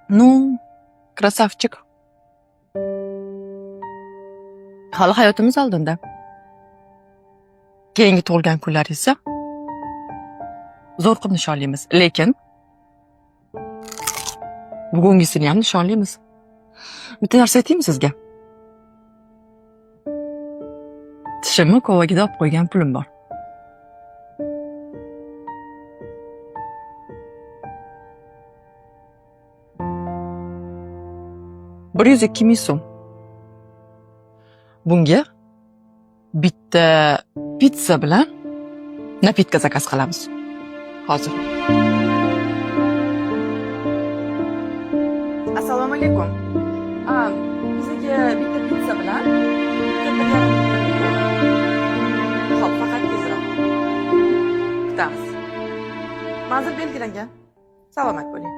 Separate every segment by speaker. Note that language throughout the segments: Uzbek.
Speaker 1: Ну, красавчик. Hali hayotimiz oldinda. Keyingi tug'ilgan kunlaringizni zo'r qilib nishonlaymiz, lekin bugungisini ham nishonlaymiz. Bitta narsa aytaymi sizga? Tishimni kovagida olib qo'ygan pulim bor. 102 000 so'm. Bunga bitta pitsa bilan напитка zakaz qilamiz. Hozir. Assalomu alaykum. A, bizga bitta pitsa bilan bitta 1,5 litrli kola. Xo'p, faqat tezroq. Kutamiz. Manzil belgilangan. Salomat bo'ling.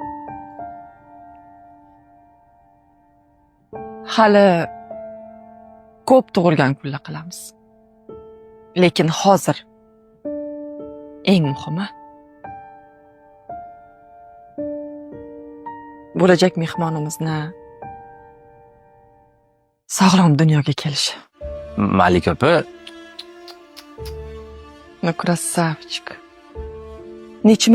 Speaker 1: Hali ko'p tug'ilgan kunlar qilamiz. Lekin hozir eng muhimi bo'lajak mehmonimizni sog'lom dunyoga kelishi.
Speaker 2: Malika opa.
Speaker 1: Ну, красавчик. Nechi